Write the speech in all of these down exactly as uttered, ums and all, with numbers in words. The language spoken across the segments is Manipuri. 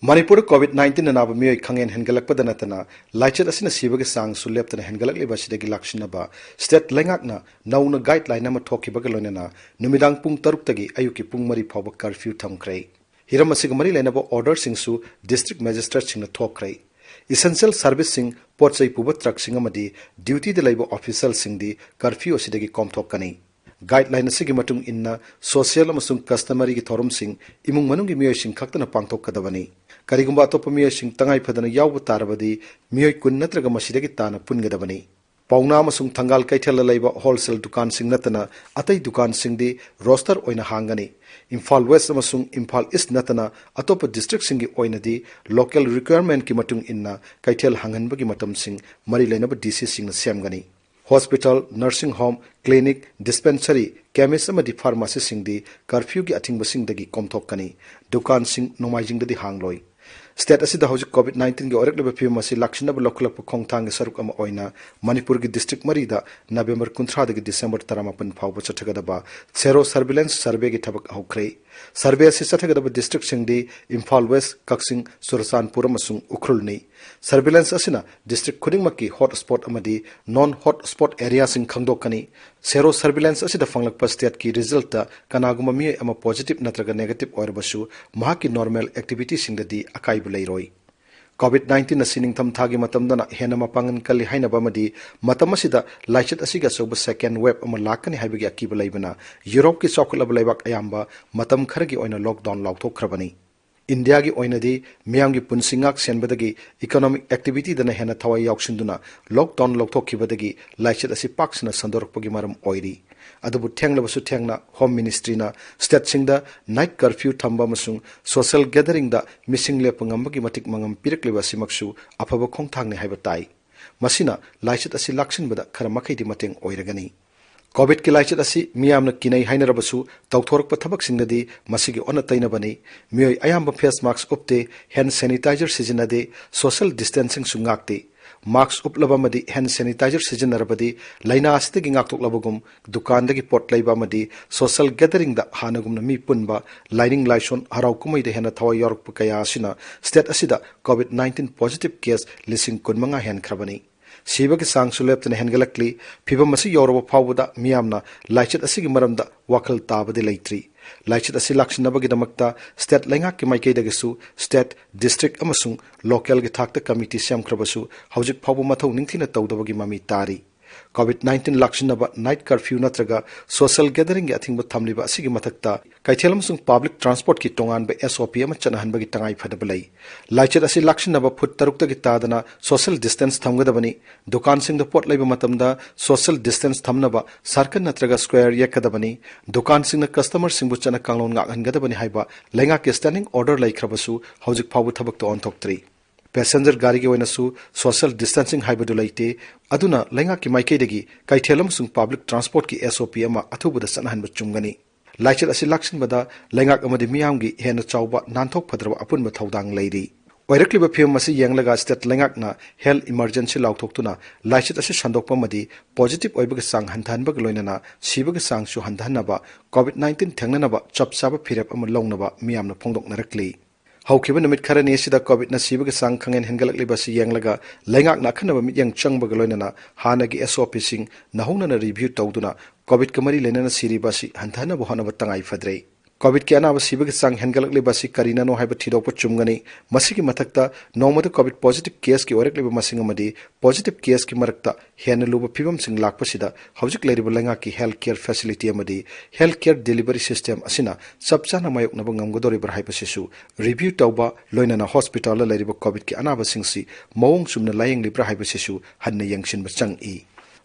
ꯃꯅꯤꯄꯨꯔꯗ COVID nineteen ꯅ ꯅꯥꯕ ꯃꯤꯑꯣꯏ ꯈꯪꯍꯦꯟ ꯍꯦꯟꯒꯠꯂꯛꯄꯗ ꯅꯠꯇꯅ, ꯂꯥꯏꯆꯠ ꯑꯁꯤꯅ ꯁꯤꯕꯒꯤ ꯆꯥꯡꯁꯨ ꯂꯦꯞꯇꯅ ꯍꯦꯟꯒꯠꯂꯛꯂꯤꯕ ꯑꯁꯤꯗꯒꯤ ꯂꯥꯛꯁꯤꯟꯅꯕ state ꯂꯩꯉꯥꯛꯅ ꯅꯧꯅ guideline ꯑꯃ ꯊꯣꯛꯈꯤꯕꯒ ꯂꯣꯏꯅꯅ ꯅꯨꯃꯤꯗꯥꯡ ꯄꯨꯡ ꯇꯔꯨꯛꯇꯒꯤ ꯑꯌꯨꯛꯀꯤ ꯄꯨꯡ ꯃꯔꯤ ꯐꯥꯎꯕ curfew ꯊꯝꯈ꯭ꯔꯦ꯫ ꯍꯤꯔꯝ ꯑꯁꯤꯒ ꯃꯔꯤ ꯂꯩꯅꯕ order ꯁꯤꯡꯁꯨ district magistrate ꯁꯤꯡꯅ ꯊꯣꯛꯈ꯭ꯔꯦ꯫ Essential service ꯁꯤꯡ, ꯄꯣꯠ ꯆꯩ ꯄꯨꯕ truck ꯁꯤꯡ ꯑꯃꯗꯤ duty ꯗ ꯂꯩꯕ official ꯁꯤꯡꯗꯤ curfew ꯑꯁꯤꯗꯒꯤ ꯀꯣꯝꯊꯣꯛꯀꯅꯤ꯫ Guideline ꯑꯁꯤꯒꯤ ꯃꯇꯨꯡ ꯏꯟꯅ social ꯑꯃꯁꯨꯡ customary ꯒꯤ ꯊꯧꯔꯝꯁꯤꯡ ꯏꯃꯨꯡ ꯃꯅꯨꯡꯒꯤ ꯃꯤꯑꯣꯏꯁꯤꯡ ꯈꯛꯇꯅ ꯄꯥꯡꯊꯣꯛꯀꯗꯕꯅꯤ꯫ ꯀꯔꯤꯒꯨꯝꯕ ꯑꯇꯣꯞꯄ ꯃꯤꯑꯣꯏꯁꯤꯡ ꯇꯉꯥꯏ ꯐꯗꯅ ꯌꯥꯎꯕ ꯇꯥꯔꯕꯗꯤ ꯃꯤꯑꯣꯏ ꯀꯨꯟ ꯅꯠꯇ꯭ꯔꯒ ꯃꯁꯤꯗꯒꯤ ꯇꯥꯅ ꯄꯨꯟꯒꯗꯕꯅꯤ꯫ ꯄꯥꯎꯅꯥ ꯑꯃꯁꯨꯡ ꯊꯪꯒꯥꯜ ꯀꯩꯊꯦꯜꯗ ꯂꯩꯕ wholesale ꯗꯨꯀꯥꯟꯁꯤꯡ ꯅꯠꯇꯅ ꯑꯇꯩ ꯗꯨꯀꯥꯟꯁꯤꯡꯗꯤ roster ꯑꯣꯏꯅ ꯍꯥꯡꯒꯅꯤ꯫ ꯏꯝꯐꯥꯜ West ꯑꯃꯁꯨꯡ ꯏꯝꯐꯥꯜ East ꯅꯠꯇꯅ ꯑꯇꯣꯞꯄ district ꯁꯤꯡꯒꯤ ꯑꯣꯏꯅꯗꯤ local requirement ꯀꯤ ꯃꯇꯨꯡ ꯏꯟꯅ ꯀꯩꯊꯦꯜ ꯍꯥꯡꯍꯟꯕꯒꯤ ꯃꯇꯝꯁꯤꯡ ꯃꯔꯤ ꯂꯩꯅꯕ D C ꯁꯤꯡꯅ ꯁꯦꯝꯒꯅꯤ꯫ Hospital, nursing home, clinic, dispensary, chemist ꯑꯃꯗꯤ pharmacy ꯁꯤꯡꯗꯤ curfew ꯒꯤ ꯑꯊꯤꯡꯕꯁꯤꯡꯗꯒꯤ ꯀꯣꯝꯊꯣꯛꯀꯅꯤ꯫ ꯗꯨꯀꯥꯟꯁꯤꯡ ꯅꯣꯡꯃꯥꯏꯖꯤꯡꯗꯗꯤ ꯍꯥꯡꯂꯣꯏ꯫ State ꯑꯁꯤꯗ ꯍꯧꯖꯤꯛ COVID nineteen ꯒꯤ ꯑꯣꯏꯔꯛꯂꯤꯕ ꯐꯤꯕꯝ ꯑꯁꯤ ꯂꯥꯛꯁꯤꯟꯅꯕ ꯂꯧꯈꯠꯂꯛꯄ ꯈꯣꯡꯊꯥꯡꯒꯤ ꯁꯔꯨꯛ ꯑꯃ ꯑꯣꯏꯅ ꯃꯅꯤꯄꯨꯔꯒꯤ district ꯃꯔꯤꯗ November ꯀꯨꯟꯊ꯭ꯔꯥꯗꯒꯤ December ꯇꯔꯥꯃꯥꯄꯟ ꯐꯥꯎꯕ ꯆꯠꯊꯒꯗꯕ sero surveillance survey ꯒꯤ ꯊꯕꯛ ꯍꯧꯈ꯭ꯔꯦ꯫ Survey ꯑꯁꯤ ꯆꯠꯊꯒꯗꯕ district ꯁꯤꯡꯗꯤ ꯏꯝꯐꯥꯜ West, ꯀꯛꯆꯤꯡ, ꯆꯨꯔꯆꯥꯟꯄꯨꯔ ꯑꯃꯁꯨꯡ ꯎꯈ꯭ꯔꯨꯜꯅꯤ꯫ Surveillance ꯑꯁꯤꯅ district ꯈꯨꯗꯤꯡꯃꯛꯀꯤ hot spot ꯑꯃꯗꯤ non hot spot area ꯁꯤꯡ ꯈꯪꯗꯣꯛꯀꯅꯤ꯫ Sero surveillance ꯑꯁꯤꯗ ꯐꯪꯂꯛꯄ state ꯀꯤ result ꯇ ꯀꯅꯥꯒꯨꯝꯕ ꯃꯤꯑꯣꯏ ꯑꯃ positive ꯅꯠꯇ꯭ꯔꯒ negative ꯑꯣꯏꯔꯕꯁꯨ, ꯃꯍꯥꯛꯀꯤ normal activity ꯁꯤꯡꯗꯗꯤ ꯑꯀꯥꯏꯕ ꯂꯩꯔꯣꯏ꯫ COVID nineteen ꯑꯁꯤ ꯅꯤꯡꯊꯝ ꯊꯥꯒꯤ ꯃꯇꯝꯗꯅ ꯍꯦꯟꯅ ꯃꯄꯥꯡꯒꯜ ꯀꯜꯂꯤ ꯍꯥꯏꯅꯕ ꯑꯃꯗꯤ ꯃꯇꯝ ꯑꯁꯤꯗ ꯂꯥꯏꯆꯠ ꯑꯁꯤꯒꯤ ꯑꯆꯧꯕ second wave ꯑꯃ ꯂꯥꯛꯀꯅꯤ ꯍꯥꯏꯕꯒꯤ ꯑꯀꯤꯕ ꯂꯩꯕꯅ ꯌꯨꯔꯣꯞꯀꯤ ꯆꯥꯎꯈꯠꯂꯕ ꯂꯩꯕꯥꯛ ꯑꯌꯥꯝꯕ ꯃꯇꯝ ꯈꯔꯒꯤ ꯑꯣꯏꯅ lockdown ꯂꯥꯎꯊꯣꯛꯈ꯭ꯔꯕꯅꯤ꯫ ꯏꯟꯗꯤꯌꯥꯒꯤ ꯑꯣꯏꯅꯗꯤ ꯃꯤꯌꯥꯝꯒꯤ ꯄꯨꯟꯁꯤ ꯉꯥꯛ ꯁꯦꯟꯕꯗꯒꯤ economic activity ꯗꯅ ꯍꯦꯟꯅ ꯊꯋꯥꯏ ꯌꯥꯎꯁꯤꯟꯗꯨꯅ lockdown ꯂꯧꯊꯣꯛꯈꯤꯕꯗꯒꯤ ꯂꯥꯏꯆꯠ ꯑꯁꯤ ꯄꯥꯛ ꯁꯟꯅ ꯁꯟꯗꯣꯔꯛꯄꯒꯤ ꯃꯔꯝ ꯑꯣꯏꯔꯤ꯫ ꯑꯗꯨꯕꯨ ꯊꯦꯡꯂꯕꯁꯨ ꯊꯦꯡꯅ Home Ministry ꯅ state ꯁꯤꯡꯗ night curfew ꯊꯝꯕ ꯑꯃꯁꯨꯡ social gathering ꯗ ꯃꯤꯁꯤꯡ ꯂꯦꯞꯄ ꯉꯝꯕꯒꯤ ꯃꯇꯤꯛ ꯃꯉꯝ ꯄꯤꯔꯛꯂꯤꯕ ꯑꯁꯤꯃꯛꯁꯨ ꯑꯐꯕ ꯈꯣꯡꯊꯥꯡꯅꯤ ꯍꯥꯏꯕ ꯇꯥꯏ꯫ ꯃꯁꯤꯅ ꯂꯥꯏꯆꯠ ꯑꯁꯤ ꯂꯥꯛꯁꯤꯟꯕꯗ ꯈꯔ ꯃꯈꯩꯗꯤ ꯃꯇꯦꯡ ꯑꯣꯏꯔꯒꯅꯤ꯫ COVID ꯀꯤ ꯂꯥꯏꯆꯠ ꯑꯁꯤ ꯃꯤꯌꯥꯝꯅ ꯀꯤꯅꯩ ꯍꯥꯏꯅꯔꯕꯁꯨ, ꯇꯧꯊꯣꯔꯛꯄ ꯊꯕꯛꯁꯤꯡꯗꯗꯤ ꯃꯁꯤꯒꯤ ꯑꯣꯟꯅ ꯇꯩꯅꯕꯅꯤ꯫ ꯃꯤꯑꯣꯏ ꯑꯌꯥꯝꯕ face mask ꯎꯞꯇꯦ, hand sanitizer ꯁꯤꯖꯤꯟꯅꯗꯦ, social distancing ꯁꯨ ꯉꯥꯛꯇꯦ꯫ ꯃꯥꯛꯁ ꯎꯞꯂꯕ ꯑꯃꯗꯤ ꯍꯦꯟ ꯁꯦꯅꯤꯇꯥꯏꯖꯔ ꯁꯤꯖꯤꯟꯅꯔꯕꯗꯤ ꯂꯥꯏꯅꯥ ꯑꯁꯤꯗꯒꯤ ꯉꯥꯛꯊꯣꯛꯂꯕꯒꯨꯝ, ꯗꯨꯀꯥꯟꯗꯒꯤ ꯄꯣꯠ ꯂꯩꯕ ꯑꯃꯗꯤ ꯁꯣꯁꯦꯜ ꯒꯦꯗꯔꯤꯡꯗ ꯍꯥꯟꯅꯒꯨꯝꯅ ꯃꯤ ꯄꯨꯟꯕ, ꯂꯥꯏꯅꯤꯡ ꯂꯥꯏꯁꯣꯟ, ꯍꯔꯥꯎ ꯀꯨꯝꯍꯩꯗ ꯍꯦꯟꯅ ꯊꯋꯥꯏ ꯌꯥꯎꯔꯛꯄ ꯀꯌꯥ ꯑꯁꯤꯅ ꯁ꯭ꯇꯦꯠ ꯑꯁꯤꯗ ꯀꯣꯚꯤꯗ ꯅꯥꯏꯟꯇꯤꯟ ꯄꯣꯖꯤꯇꯤꯚ ꯀꯦꯁ ꯂꯤꯁꯤꯡ ꯀꯨꯟꯃꯉꯥ ꯍꯦꯟꯈ꯭ꯔꯕꯅꯤ꯫ ꯁꯤꯕꯒꯤ ꯆꯥꯡꯁꯨ ꯂꯦꯞꯇꯅ ꯍꯦꯟꯒꯠꯂꯛꯂꯤ꯫ ꯐꯤꯚꯝ ꯑꯁꯤ ꯌꯧꯔꯕ ꯐꯥꯎꯕꯗ ꯃꯤꯌꯥꯝꯅ ꯂꯥꯏꯆꯠ ꯑꯁꯤꯒꯤ ꯃꯔꯝꯗ ꯋꯥꯈꯜ ꯇꯥꯕꯗꯤ ꯂꯩꯇ꯭ꯔꯤ꯫ ꯂꯥꯏꯆꯠ ꯑꯁꯤ ꯂꯥꯛꯁꯤꯟꯅꯕꯒꯤꯗꯃꯛꯇ ꯁ꯭ꯇꯦꯠ ꯂꯩꯉꯥꯛꯀꯤ ꯃꯥꯏꯀꯩꯗꯒꯤꯁꯨ ꯁ꯭ꯇꯦꯠ, ꯗꯤꯁꯇ꯭ꯔꯤꯛ ꯑꯃꯁꯨꯡ ꯂꯣꯀꯦꯜꯒꯤ ꯊꯥꯛꯇ ꯀꯃꯤꯇꯤ ꯁꯦꯝꯈ꯭ꯔꯕꯁꯨ ꯍꯧꯖꯤꯛ ꯐꯥꯎꯕ ꯃꯊꯧ ꯅꯤꯡꯊꯤꯅ ꯇꯧꯗꯕꯒꯤ ꯃꯃꯤ ꯇꯥꯔꯤ꯫ ꯀꯣꯚꯤꯗ ꯅꯥꯏꯟꯇꯤꯟ ꯂꯥꯛꯁꯤꯟꯅꯕ, ꯅꯥꯏꯠ ꯀꯔꯐ꯭ꯌꯨ ꯅꯠꯇ꯭ꯔꯒ ꯁꯣꯁꯦꯜ ꯒꯦꯗꯔꯤꯡꯒꯤ ꯑꯊꯤꯡꯕ ꯊꯝꯂꯤꯕ ꯑꯁꯤꯒꯤ ꯃꯊꯛꯇ ꯀꯩꯊꯦꯜ ꯑꯃꯁꯨꯡ ꯄꯕ꯭ꯂꯤꯛ ꯇ꯭ꯔꯥꯟꯁꯄꯣꯔꯠꯀꯤ ꯇꯣꯉꯥꯟꯕ ꯑꯦꯁ ꯑꯣ ꯄꯤ ꯑꯃ ꯆꯠꯅꯍꯟꯕꯒꯤ ꯇꯉꯥꯏ ꯐꯗꯕ ꯂꯩ꯫ ꯂꯥꯏꯆꯠ ꯑꯁꯤ ꯂꯥꯛꯁꯤꯟꯅꯕ ꯐꯨꯠ ꯇꯔꯨꯛꯇꯒꯤ ꯇꯥꯗꯅ ꯁꯣꯁꯦꯜ ꯗꯤꯁꯇꯦꯟꯁ ꯊꯝꯒꯗꯕꯅꯤ꯫ ꯗꯨꯀꯥꯟꯁꯤꯡꯗ ꯄꯣꯠ ꯂꯩꯕ ꯃꯇꯝꯗ ꯁꯣꯁꯦꯜ ꯗꯤꯁꯇꯦꯟꯁ ꯊꯝꯅꯕ ꯁꯥꯔꯀꯜ ꯅꯠꯇ꯭ꯔꯒ ꯁ꯭ꯀ꯭ꯋꯦꯔ ꯌꯦꯛꯀꯗꯕꯅꯤ꯫ ꯗꯨꯀꯥꯟꯁꯤꯡꯅ ꯀꯁꯇꯃꯔꯁꯤꯡꯕꯨ ꯆꯠꯅ ꯀꯥꯡꯂꯣꯟ ꯉꯥꯛꯍꯟꯒꯗꯕꯅꯤ ꯍꯥꯏꯕ ꯂꯩꯉꯥꯛꯀꯤ ꯁ꯭ꯇꯦꯟꯗꯤꯡ ꯑꯣꯔꯗꯔ ꯂꯩꯈ꯭ꯔꯕꯁꯨ ꯍꯧꯖꯤꯛ ꯐꯥꯎꯕ ꯊꯕꯛꯇ ꯑꯣꯟꯊꯣꯛꯇ꯭ꯔꯤ꯫ ꯄꯦꯁꯦꯟꯖꯔ ꯒꯥꯔꯤꯒꯤ ꯑꯣꯏꯅꯁꯨ ꯁꯣꯁꯦꯜ ꯗꯤꯁꯇꯦꯟꯁꯤꯡ ꯍꯥꯏꯕꯗꯨ ꯂꯩꯇꯦ꯫ ꯑꯗꯨꯅ ꯂꯩꯉꯥꯛꯀꯤ ꯃꯥꯏꯀꯩꯗꯒꯤ ꯀꯩꯊꯦꯜ ꯑꯃꯁꯨꯡ ꯄꯕ꯭ꯂꯤꯛ ꯇ꯭ꯔꯥꯟꯁꯄꯣꯔꯠꯀꯤ ꯑꯦꯁ ꯑꯣ ꯄꯤ ꯑꯃ ꯑꯊꯨꯕꯗ ꯆꯠꯅꯍꯟꯕ ꯆꯨꯝꯒꯅꯤ꯫ ꯂꯥꯏꯆꯠ ꯑꯁꯤ ꯂꯥꯛꯁꯤꯟꯕꯗ ꯂꯩꯉꯥꯛ ꯑꯃꯗꯤ ꯃꯤꯌꯥꯝꯒꯤ ꯍꯦꯟꯅ ꯆꯥꯎꯕ, ꯅꯥꯟꯊꯣꯛ ꯐꯗ꯭ꯔꯕ ꯑꯄꯨꯟꯕ ꯊꯧꯗꯥꯡ ꯂꯩꯔꯤ꯫ ꯑꯣꯏꯔꯛꯂꯤꯕ ꯐꯤꯕꯝ ꯑꯁꯤ ꯌꯦꯡꯂꯒ ꯁ꯭ꯇꯦꯠ ꯂꯩꯉꯥꯛꯅ ꯍꯦꯜꯊ ꯏꯃꯔꯖꯦꯟꯁꯤ ꯂꯥꯎꯊꯣꯛꯇꯨꯅ ꯂꯥꯏꯆꯠ ꯑꯁꯤ ꯁꯟꯗꯣꯛꯄ ꯑꯃꯗꯤ ꯄꯣꯖꯤꯇꯤꯚ ꯑꯣꯏꯕꯒꯤ ꯆꯥꯡ ꯍꯟꯊꯍꯟꯕꯒ ꯂꯣꯏꯅꯅ ꯁꯤꯕꯒꯤ ꯆꯥꯡꯁꯨ ꯍꯟꯊꯍꯟꯅꯕ ꯀꯣꯚꯤꯗ ꯅꯥꯏꯟꯇꯤꯟ ꯊꯦꯡꯅꯅꯕ ꯆꯞ ꯆꯥꯕ ꯐꯤꯔꯦꯞ ꯑꯃ ꯂꯧꯅꯕ ꯃꯤꯌꯥꯝꯅ ꯐꯣꯡꯗꯣꯛꯅꯔꯛꯂꯤ꯫ ꯍꯧꯈꯤꯕ ꯅꯨꯃꯤꯠ ꯈꯔꯅꯤ ꯑꯁꯤꯗ ꯀꯣꯚꯤꯗꯅ ꯁꯤꯕꯒꯤ ꯆꯥꯡ ꯈꯪꯍꯦꯟ ꯍꯦꯟꯒꯠꯂꯛꯂꯤꯕ ꯑꯁꯤ ꯌꯦꯡꯂꯒ ꯂꯩꯉꯥꯛꯅ ꯑꯈꯟꯅꯕ ꯃꯤꯠꯌꯦꯡ ꯆꯪꯕꯒ ꯂꯣꯏꯅꯅ ꯍꯥꯟꯅꯒꯤ ꯑꯦꯁ ꯑꯣ ꯄꯤꯁꯤꯡ ꯅꯧꯍꯧꯅꯅ ꯔꯤꯚ꯭ꯌꯨ ꯇꯧꯗꯨꯅ ꯀꯣꯚꯤꯗꯀ ꯃꯔꯤ ꯂꯩꯅꯅ ꯁꯤꯔꯤꯕ ꯑꯁꯤ ꯍꯟꯊꯍꯟꯅꯕ ꯍꯣꯠꯅꯕ ꯇꯉꯥꯏ ꯐꯗ꯭ꯔꯦ꯫ ꯀꯣꯚꯤꯗꯀꯤ ꯑꯅꯥꯕ ꯁꯤꯕꯒꯤ ꯆꯥꯡ ꯍꯦꯟꯒꯠꯂꯛꯂꯤꯕ ꯑꯁꯤ ꯀꯔꯤꯅꯅꯣ ꯍꯥꯏꯕ ꯊꯤꯗꯣꯛꯄ ꯆꯨꯝꯒꯅꯤ꯫ ꯃꯁꯤꯒꯤ ꯃꯊꯛꯇ ꯅꯣꯡꯃꯗ ꯀꯣꯚꯤꯗ ꯄꯣꯖꯤꯇꯤꯚ ꯀꯦꯁꯀꯤ ꯑꯣꯏꯔꯛꯂꯤꯕ ꯃꯁꯤꯡ ꯑꯃꯗꯤ ꯄꯣꯖꯤꯇꯤꯚ ꯀꯦꯁꯀꯤ ꯃꯔꯛꯇ ꯍꯦꯟꯅ ꯂꯨꯕ ꯐꯤꯕꯝꯁꯤꯡ ꯂꯥꯛꯄꯁꯤꯗ ꯍꯧꯖꯤꯛ ꯂꯩꯔꯤꯕ ꯂꯩꯉꯥꯛꯀꯤ ꯍꯦꯜꯊ ꯀꯦꯌꯔ ꯐꯦꯁꯤꯂꯤꯇꯤ ꯑꯃꯗꯤ ꯍꯦꯜꯊ ꯀꯦꯌꯔ ꯗꯦꯂꯤꯚꯔꯤ ꯁꯤꯁꯇꯦꯝ ꯑꯁꯤꯅ ꯆꯞ ꯆꯥꯅ ꯃꯥꯌꯣꯛꯅꯕ ꯉꯝꯒꯗꯧꯔꯤꯕ꯭ꯔꯥ ꯍꯥꯏꯕꯁꯤꯁꯨ ꯔꯤꯚ꯭ꯌꯨ ꯇꯧꯕ, ꯂꯣꯏꯅꯅ ꯍꯣꯁꯄꯤꯇꯥꯜꯗ ꯂꯩꯔꯤꯕ ꯀꯣꯚꯤꯗꯀꯤ ꯑꯅꯥꯕꯁꯤꯡꯁꯤ ꯃꯑꯣꯡ ꯆꯨꯝꯅ ꯂꯥꯌꯦꯡꯂꯤꯕ꯭ꯔꯥ ꯍꯥꯏꯕꯁꯤꯁꯨ ꯍꯟꯅ ꯌꯦꯡꯁꯤꯟꯕ ꯆꯪꯏ꯫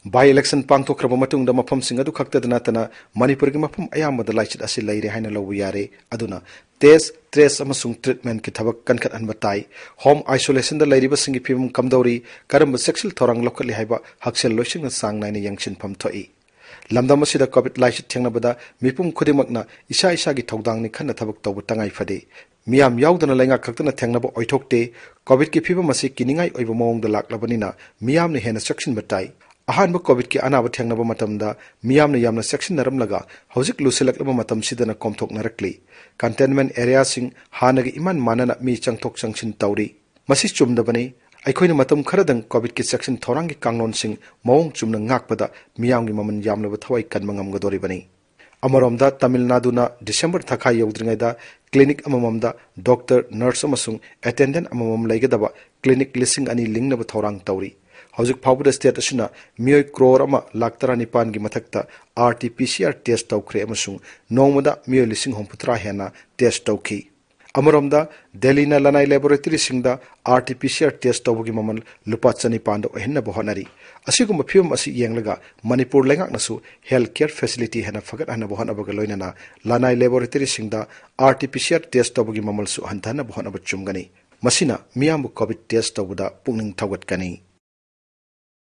ꯕꯥꯏ ꯏꯂꯦꯛꯁꯟ ꯄꯥꯡꯊꯣꯛꯈ꯭ꯔꯕ ꯃꯇꯨꯡꯗ ꯃꯐꯝꯁꯤꯡ ꯑꯗꯨ ꯈꯛꯇꯗ ꯅꯠꯇꯅ ꯃꯅꯤꯄꯨꯔꯒꯤ ꯃꯐꯝ ꯑꯌꯥꯝꯕꯗ ꯂꯥꯏꯆꯠ ꯑꯁꯤ ꯂꯩꯔꯦ ꯍꯥꯏꯅ ꯂꯧꯕ ꯌꯥꯔꯦ꯫ ꯑꯗꯨꯅ ꯇꯦꯁ, ꯇ꯭ꯔꯦꯁ ꯑꯃꯁꯨꯡ ꯇ꯭ꯔꯤꯠꯃꯦꯟꯠꯀꯤ ꯊꯕꯛ ꯀꯟꯈꯠꯍꯟꯕ ꯇꯥꯏ꯫ ꯍꯣꯝ ꯑꯥꯏꯁꯣꯂꯦꯁꯟꯗ ꯂꯩꯔꯤꯕꯁꯤꯡꯒꯤ ꯐꯤꯕꯝ ꯀꯝꯗꯧꯔꯤ, ꯀꯔꯝꯕ ꯆꯦꯛꯁꯤꯜ ꯊꯧꯔꯥꯡ ꯂꯧꯈꯠꯂꯤ ꯍꯥꯏꯕ ꯍꯛꯁꯦꯜ ꯂꯣꯏꯁꯪꯅ ꯆꯥꯡ ꯅꯥꯏꯅ ꯌꯦꯡꯁꯤꯟꯐꯝ ꯊꯣꯛꯏ꯫ ꯂꯝꯗꯝ ꯑꯁꯤꯗ ꯀꯣꯚꯤꯗ ꯂꯥꯏꯆꯠ ꯊꯦꯡꯅꯕꯗ ꯃꯤꯄꯨꯝ ꯈꯨꯗꯤꯡꯃꯛꯅ ꯏꯁꯥ ꯏꯁꯥꯒꯤ ꯊꯧꯗꯥꯡꯅꯤ ꯈꯟꯅ ꯊꯕꯛ ꯇꯧꯕ ꯇꯉꯥꯏ ꯐꯗꯦ꯫ ꯃꯤꯌꯥꯝ ꯌꯥꯎꯗꯅ ꯂꯩꯉꯥꯛ ꯈꯛꯇꯅ ꯊꯦꯡꯅꯕ ꯑꯣꯏꯊꯣꯛꯇꯦ꯫ ꯀꯣꯚꯤꯗꯀꯤ ꯐꯤꯕꯝ ꯑꯁꯤ ꯀꯤꯅꯤꯡꯉꯥꯏ ꯑꯣꯏꯕ ꯃꯑꯣꯡꯗ ꯂꯥꯛꯂꯕꯅꯤꯅ ꯃꯤꯌꯥꯝꯅ ꯍꯦꯟꯅ ꯆꯦꯛꯁꯤꯟꯕ ꯇꯥꯏ꯫ ꯑꯍꯥꯟꯕ ꯀꯣꯚꯤꯗꯀꯤ ꯑꯅꯥꯕ ꯊꯦꯡꯅꯕ ꯃꯇꯝꯗ ꯃꯤꯌꯥꯝꯅ ꯌꯥꯝꯅ ꯆꯦꯛꯁꯤꯟꯅꯔꯝꯂꯒ ꯍꯧꯖꯤꯛ ꯂꯨꯁꯤꯜꯂꯛꯂꯕ ꯃꯇꯝꯁꯤꯗꯅ ꯀꯣꯝꯊꯣꯛꯅꯔꯛꯂꯤ꯫ Containment areaꯁꯤꯡ ꯍꯥꯟꯅꯒꯤ ꯏꯃꯥꯟ ꯃꯥꯟꯅꯅ ꯃꯤ ꯆꯪꯊꯣꯛ ꯆꯪꯁꯤꯟ ꯇꯧꯔꯤ꯫ ꯃꯁꯤ ꯆꯨꯝꯗꯕꯅꯤ꯫ ꯑꯩꯈꯣꯏꯅ ꯃꯇꯝ ꯈꯔꯗꯪ ꯀꯣꯚꯤꯗꯀꯤ ꯆꯦꯛꯁꯤꯟ ꯊꯧꯔꯥꯡꯒꯤ ꯀꯥꯡꯂꯣꯟꯁꯤꯡ ꯃꯑꯣꯡ ꯆꯨꯝꯅ ꯉꯥꯛꯄꯗ ꯃꯤꯌꯥꯝꯒꯤ ꯃꯃꯜ ꯌꯥꯝꯂꯕ ꯊꯋꯥꯏ ꯀꯟꯕ ꯉꯝꯒꯗꯣꯔꯤꯕꯅꯤ꯫ ꯑꯃꯔꯣꯝꯗ ꯇꯥꯃꯤꯜ ꯅꯥꯗꯨꯅ ꯗꯤꯁꯦꯝꯕꯔ ꯊꯥꯈꯥꯏ ꯌꯧꯗ꯭ꯔꯤꯉꯩꯗ ꯀ꯭ꯂꯤꯅꯤꯛ ꯑꯃꯃꯝꯗ ꯗꯣꯛꯇꯔ, ꯅꯔꯁ ꯑꯃꯁꯨꯡ ꯑꯦꯇꯦꯟꯗꯦꯟ ꯑꯃꯃꯝ ꯂꯩꯒꯗꯕ ꯀ꯭ꯂꯤꯅꯤꯛ ꯂꯤꯁꯤꯡ ꯑꯅꯤ ꯂꯤꯡꯅꯕ ꯊꯧꯔꯥꯡ ꯇꯧꯔꯤ꯫ ꯍꯧꯖꯤꯛ ꯐꯥꯎꯕꯗ ꯁ꯭ꯇꯦꯠ ꯑꯁꯤꯅ ꯃꯤꯑꯣꯏ ꯀ꯭ꯔꯣꯔ ꯑꯃ ꯂꯥꯈ ꯇꯔꯥꯅꯤꯄꯥꯟꯒꯤ ꯃꯊꯛꯇ RT-PCR test ꯇꯧꯈ꯭ꯔꯦ ꯑꯃꯁꯨꯡ ꯅꯣꯡꯃꯗ ꯃꯤꯑꯣꯏ ꯂꯤꯁꯤꯡ ꯍꯨꯝꯐꯨꯇꯔꯥ ꯍꯦꯟꯅ test ꯇꯧꯈꯤ꯫ ꯑꯃꯔꯣꯝꯗ ꯗꯦꯜꯂꯤꯅ ꯂꯅꯥꯏ ꯂꯦꯕꯣꯔꯦꯇꯔꯤꯁꯤꯡꯗ RT-PCR test ꯇꯧꯕꯒꯤ ꯃꯃꯜ ꯂꯨꯄꯥ ꯆꯅꯤꯄꯥꯟꯗ ꯑꯣꯏꯍꯟꯅꯕ ꯍꯣꯠꯅꯔꯤ꯫ ꯑꯁꯤꯒꯨꯝꯕ ꯐꯤꯕꯝ ꯑꯁꯤ ꯌꯦꯡꯂꯒ ꯃꯅꯤꯄꯨꯔ ꯂꯩꯉꯥꯛꯅꯁꯨ health care facility ꯍꯦꯟꯅ ꯐꯒꯠꯍꯟꯅꯕ ꯍꯣꯠꯅꯕꯒ ꯂꯣꯏꯅꯅ ꯂꯅꯥꯏ ꯂꯦꯕꯣꯔꯦꯇꯔꯤꯁꯤꯡꯗ RT-PCR test ꯇꯧꯕꯒꯤ ꯃꯃꯜꯁꯨ ꯍꯟꯊꯍꯟꯅꯕ ꯍꯣꯠꯅꯕ ꯆꯨꯝꯒꯅꯤ꯫ ꯃꯁꯤꯅ ꯃꯤꯌꯥꯝꯕꯨ ꯀꯣꯚꯤꯗ test ꯇꯧꯕꯗ ꯄꯨꯛꯅꯤꯡ ꯊꯧꯒꯠꯀꯅꯤ꯫